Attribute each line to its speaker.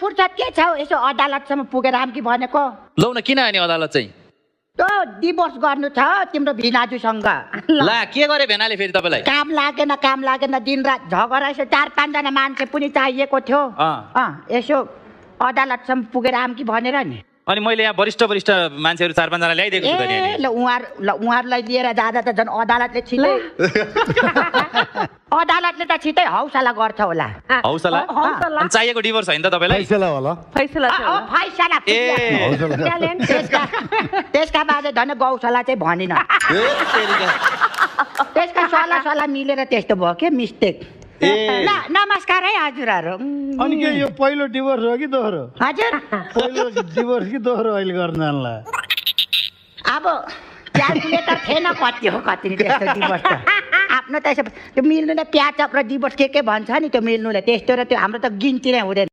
Speaker 1: फुर्सद के छ यसो अदालतसम्म पुगेर आम कि भनेको
Speaker 2: लौ न किन आयो नि अदालत चाहिँ
Speaker 1: त्यो डिभोर्स गर्नु छ तिम्रो भिनाजुसँग
Speaker 2: ला के गरे भेनाले फेरि तपाईलाई
Speaker 1: काम लागेन दिनरात झगडा यसो 4-5 जना मान्छे पनि चाहिएको थियो यसो अदालतसम्म पुगेर आम कि भनेर नि
Speaker 2: अनि मैले यहाँ वरिष्ठ मान्छेहरू 4-5 जना ल्याइदिएको छु त
Speaker 1: ए ल उहाँहरूलाई लिएर जाँदा त झन् अदालतले छिटै अदालतले त छिटै हौसला गर्छ होला
Speaker 2: हौसला अनि चाहिएको डिभोर्स होइन त तपाईलाई
Speaker 3: फैसला होला
Speaker 1: फैसला त्यसका बाजे धन गौशाला चाहिँ भनिन त्यसका सल्लाह मिलेर त्यस्तो भयो के मिस्टेक ल नमस्कार है हजुरहरू
Speaker 3: अनि के यो पहिलो डिभोर्स हो कि दोहोरो
Speaker 1: हजुर
Speaker 3: पहिलो डिभोर्स कि दोहोरो अहिले गर्न जानला
Speaker 1: अब क्यालकुलेटर थिएन कति हो कति नि त्यस्तो डिभोर्स त आफ्नो त यसो त्यो मिल्नु नै प्याचअप र डिभोर्स के भन्छ नि त्यो मिल्नुले त्यस्तो र त्यो हाम्रो त गिन्ती नै हुँदैन